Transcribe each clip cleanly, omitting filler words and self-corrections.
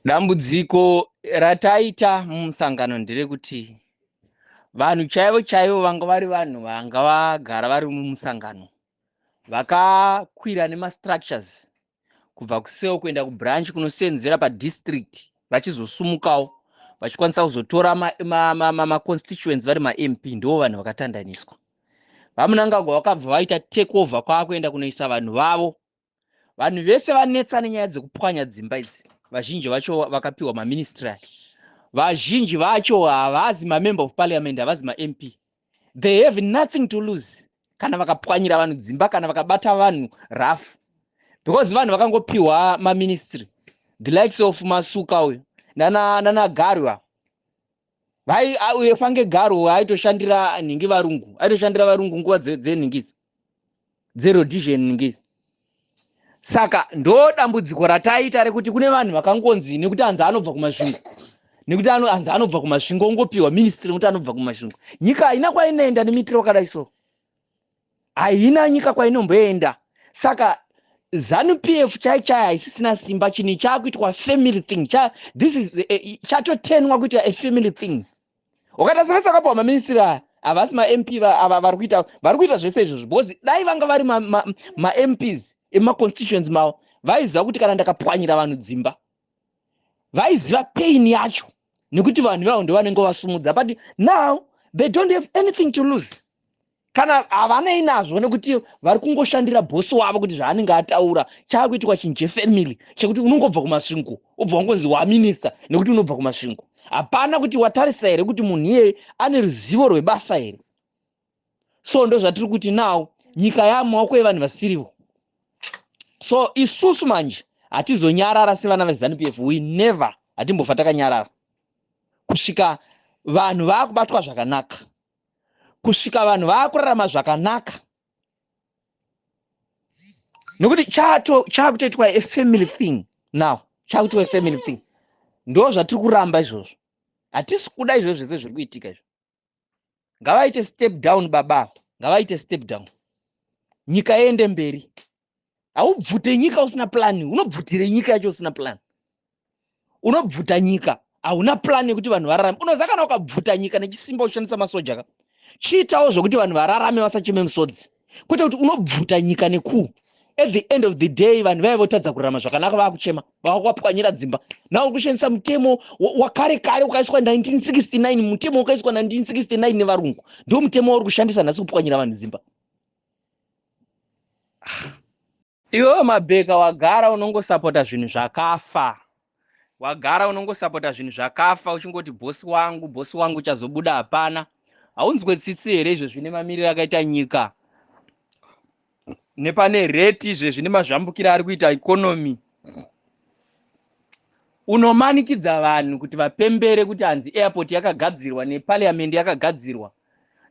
Dambudziko rataita mumusangano nderekuti vanhu chaivo chaivo vanga vari vanhu vanga vagara vari mumusangano vakakwira nemastructures kubva kuseo kuenda kubranch kunosenzera padistrict, vachizosumukawo vachikwanisa kuzotora maconstituents vari maMP, ndo vanhu vakatandaniswa. VaMunangagwa vakabva vaita take over, kwaakuenda kunoisa vanhu vavo. Vanhu vese vanetsa nenyaya dzekupwanya dzimba idzi, vazhinji vacho vakapiwa maministry, vazhinji vacho havazi mamember of parliament, havazi maMP. They have nothing to lose kana vakapwanyira vanhu dzimba, kana vakabata vanhu rough, because vanhu vakangopiwa maministry, the likes of Masuka uyu nanaGarwa. Uye fange Garo aitoshandira nhingi varungu, aitoshandira varungu nguva dzenhingisi, dzerhodesian nhingizi. Saka ndo dambudziko rataita rekuti kune vanhu vakangonzi nekuti hanzi anobva kuMasvingo, nekuti hanzi anobva kuMasvingo, ongopiwa ministry nekuti anobva kuMasvingo. Nyika haina kwainoenda nemiitiro wakadai, so haina nyika kwainomboenda. Saka ZANU PF chai chai haisisina simba. Chinhu chaakuitwa family thing cha, this is chatotenwa kuita a family thing. Wakaita sevese vakapiwa maministry aya havasi maMP ava vari kuita zvese izvozvo, because dai vanga vari maMPs emaconstituents mavo, vaiziva kuti kana ndakapwanyira vanhu dzimba, vaiziva pain yacho, nekuti vanhu ivavo ndo vanenge vasumudza. But now they don't have anything to lose kana havanei nazvo, nekuti vari kungoshandira bhosi wavo kuti zvaanenge ataura. Chaakuitwa chinhu chefamily, chekuti unongobva kuMasvingo, ubva wangonzi waminista nekuti unobva kuMasvingo. Hapana kuti watarisa here kuti munhu iyeye ane ruzivo rwebasa here. So ndo zvatiri kuti now nyika yamumaoko evanhu vasirivo. So isusu manje hatizonyarara sevana veZANU PF. We never, hatimbofa takanyarara kusvika vanhu vaakubatwa zvakanaka, kusvika vanhu vaakurarama zvakanaka, nekuti chaakutoitwa a family thing now, chaakuitwa a family thing. Ndo zvatiri kuramba izvozvo. Hatisi kuda izvozvo zvese zviri kuitika izvo. Ngavaite step down, baba, ngavaite step down, nyika iende mberi. Haubvute nyika usina plan. Unobvutire nyika yacho usina plan? Unobvuta nyika, hauna plan yekuti vanhu vararame. Unoziva kana ukabvuta nyika nechisimba uchishandisa masoja ka, chiitawo zvokuti vanhu vararame, vasacheme musodzi, kwete kuti unobvuta nyika nekuu. At the end of the day vanhu vaiva votadza kurarama zvakanaka, vaakuchema, vakakapwanyira dzimba. Nauri kushandisa mutemo wakare kare ukaiswa 1969. Mutemo wakaiswa 1969 nevarungu ndo mutemo wauri kushandisa nhasi kupwanyira vanhu dzimba. Iwewe Mabheka, wagara unongosapota zvinhu zvakafa, wagara unongosapota zvinhu zvakafa, uchingoti bhosi wangu, bhosi wangu, chazobuda hapana. Haunzwe tsitsi here izvo zvine mamiriro akaita nyika nepane rate izvezvi nemazvambukiro ari kuita economy? Unomanikidza vanhu kuti vapembere kuti hanzi airport yakagadzirwa neparliament yakagadzirwa.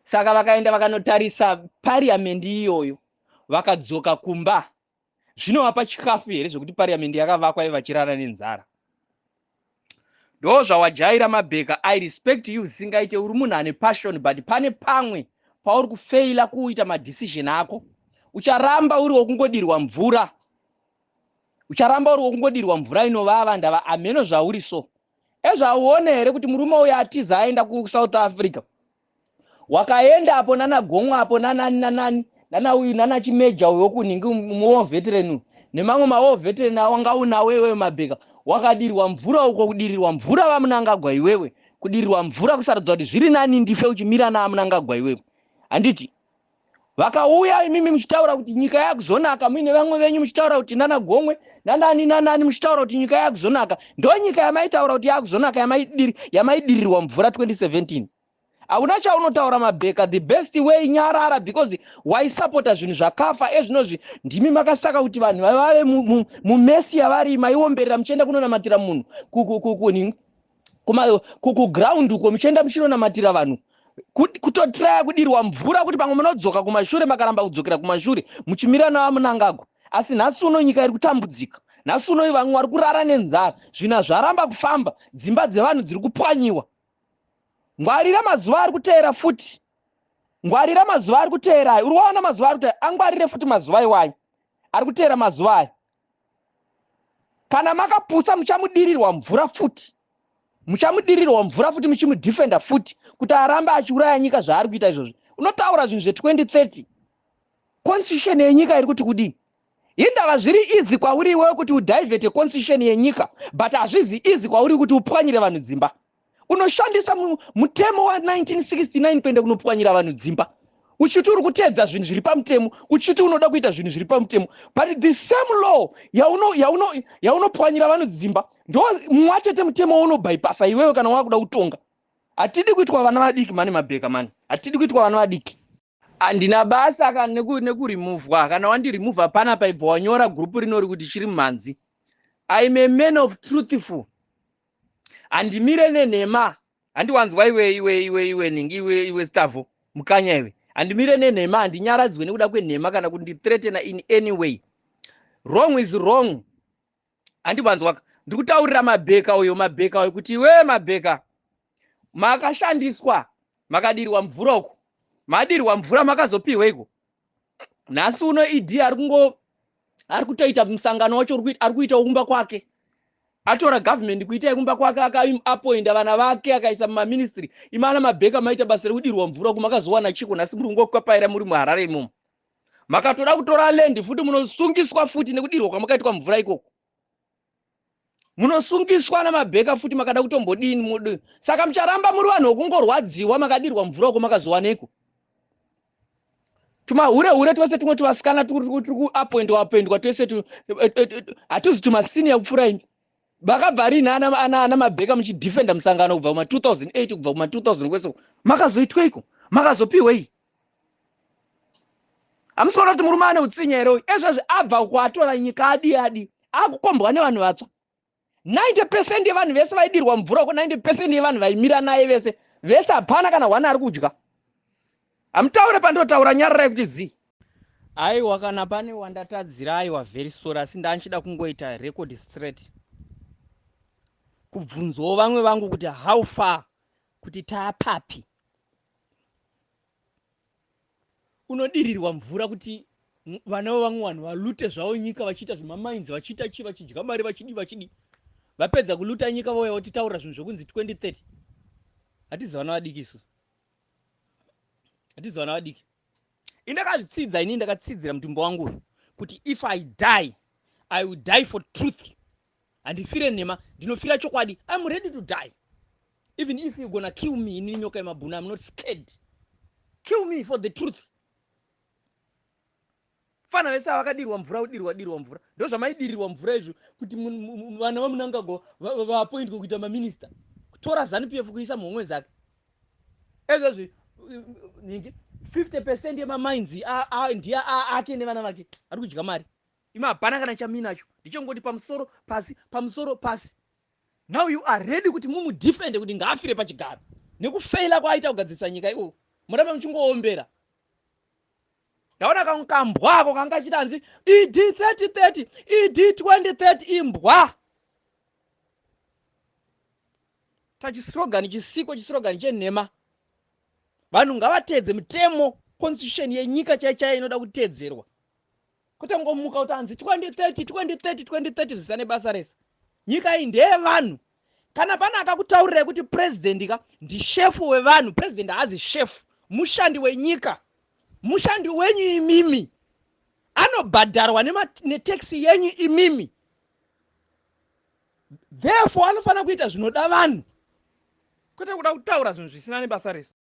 Saka vakaenda vakanotarisa parliament iyoyo, vakadzoka kumba, zvinovapa chikafu here zvekuti parliament yakavakwa ivo vachirara nenzara? Ndo zvawajaira, Mabheka. I respect you zvisingaite, uri munhu ane passion, but pane pamwe pauri kufeila kuita madecision ako. Ucharamba uri wokungodirwa mvura, ucharamba uri wokungodirwa mvura inovava. Ndava amheno zvauri. So ezvauone here kuti murume uyu atiza aenda kuSouth Africa? Wakaenda apo nana Gomwe apo, nanani nanani, nana uyu, nana Chimeja uyu wokunhingi, muwar veteran, nemamwe mawar veteran awanga unawo iwewe Mabheka. Wakadirwa mvura uko, kudirirwa mvura vaMunangagwa iwewe, kudirirwa mvura kusaradza kuti zviri nani ndife uchimira naaMunangagwa iwewe, handiti? Vakauya imimi muchitaura kuti nyika yakuzonaka, muine vamwe venyu muchitaura kuti nana Gomwe nanani nanani, muchitaura kuti nyika yakuzonaka. Ndo nyika yamaitaura kuti yakuzonaka yamaidirirwa mvura 2017. Hauna chaunotaura, Mabheka. The best way, nyarara, because waisapota zvinhu zvakafa. Ezvinozvi ndimi makasaka kuti vanhu vave mumess yavari. Maiomberera muchienda kunonamatira munhu kuground uko, muchienda muchinonamatira vanhu, kutotraya kudirwa mvura kuti pamwe munodzoka kumashure. Makaramba kudzokera kumashure muchimira navaMunangagwa. Asi nhasi uno nyika iri kutambudzika. Nhasi uno vamwe vari kurara nenzara, zvinhu zvaramba kufamba, dzimba dzevanhu dziri kupwanyiwa. Ngwarira mazuva ari kuteera futi, ngwarira mazuva ari kuteera ayo. Uri waona mazuva ari kuteera, angwarire futi mazuva iwayo ari kuteera, mazuva ayo. Kana makapusa, muchamudirirwa mvura futi, muchamudirirwa mvura futi, muchimudefenda futi kuti arambe achiuraya nyika zvaari kuita izvozvi. Unotaura zvinhu zve2030, constitution yenyika iri kuti kudii? Indava zviri easy kwauri iwewe kuti udiverte constitution yenyika, but hazvizi easy kwauri kuti upwanyire vanhu dzimba. Unoshandisa mutemo wa1969 kuenda kunopwanyira vanhu dzimba, uchiti uri kuteedza zvinhu zviri pamutemo, uchiti unoda kuita zvinhu zviri pamutemo, but the same law yaunopwanyira vanhu dzimba ndo mumwe chete mutemo waunobypassa iwewe kana wakuda kutonga. Hatidi kuitwa vana vadiki mani, mabheka mani, hatidi kuitwa vana vadiki. Handina basa kana nekuremuvhwa. Kana wandiremuvha panapa, ibva wanyora gurupu rinori kuti chiri mumhanzi. I'm a man of truthful, handimire nenhema. Handiwanzwa iwe, iwe, iwe, iwe ningi, iwe, iwe Stavo Mukanya, iwe. Handimire nenhema, handinyaradzwe nekuda kwenhema kana kundithreatena in any way. Wrong is wrong. Handiwanzwa, ndiri kutaurira mabheka uyo, mabheka uyo, kuti iwe mabheka, makashandiswa, makadirwa mvura uku, madirwa mvura, makazopiweiko? Nhasi uno ED ari kungo ari kutoita musangano wacho, ari kuita kumba kwake, atora government kuita kumba kwake, akaappointa vana vake, akaisa mumaministry. Imana mabheka, maita basa rekudirwa mvura uku, makazowana chiko? Nhasi muri kungokapaira muri muHarare imomo, makatoda kutora land futi, munosungiswa futi nekudirwa kwamakaitwa mvura ikoko. Munosungiswa namabheka futi makada kutombodini mudu. Saka mucharamba muri vanhu vokungorwadziwa. Makadirwa mvura uko, makazowaneko tumahure hure twese, tumwe tuvasikana turi kuappointwa appointwa twese, hatuzi tumasenior kupfuura imi. Vakabva rini ana mabheka muchidefenda musangano kubva kuma2008, kubva kuma2000 kwese? Makazoitweiko? Makazopiwei? Hamusi kuona kuti murume ane utsinya here uyu? Ezvezvi abva kwatora nyika, adi adi akukombwa nevanhu vatsva. 90% yevanhu vese vaidirwa mvura uko, 90% yevanhu vaimira naye vese vese, hapana kana hwana ari kudya. Hamutaure pandotaura, nyararai kuti zii. Aiwa, kana pane wandatadzira, aiwa, very sorry, asi ndanchida kungoita record straight, kubvunzawo vamwe vangu kuti how far, kuti taapapi. Unodirirwa mvura kuti vana vevamwe vanhu valoote zvavo nyika, vachiita zvemamines, vachiita chii, vachidya mari, vachidi vachidi. Vapedza kuloota nyika, vauya votitaurira zvinhu zvokunzi 2030. Hatizi vana vadiki isu, hatizi vana vadiki. Indakazvitsidza inini, ndakatsidzira mutumbi wangu uyu kuti if I die, I will die for truth. Handifire nhema, ndinofira chokwadi. I'm ready to die even if you gonna kill me. Inini Nyoka Yemabhunu, I'm not scared. Kill me for the truth. Fana vese vakadirwa mvura, kudirwa dirwa mvura, ndo zvamaidirirwa mvura izvo, kuti vana vaMunangagwa vaappointwe kuita maminista, kutora ZANU PF kuisa muhomwe dzake. Ezvezvi ningi 50% yemamines ndiye ake nevana vake, ari kudya mari. Imi hapana kana chaminacho, ndichongoti pamusoro pasi, pamusoro pasi. Now you are ready kuti mumudefende kuti ngaafire pachigaro nekufeila kwaaita kugadzirisa nyika ikoko. Murambe muchingoombera. Ndaona kamwe kambwa ako kanga kachiti hanzi ED 3030, ED 2030. Imbwa, tachislogan chisiko, chislogan chenhema. Vanhu ngavateedze mutemo, constitution yenyika chai chai inoda kuteedzerwa, kwete ngomuka kuti hanzi 2030, 2030, 2030, zvisane basa rese. Nyika iyi ndeyevanhu. Kana pane akakutaurirai kuti purezidendi ka ndishefu wevanhu, purezidendi haazi shefu, mushandi wenyika, mushandi wenyu imimi, anobhadharwa netax yenyu imimi. Therefore anofanira kuita zvinoda vanhu, kwete kuda kutaura zvinhu zvisina nebasa rese.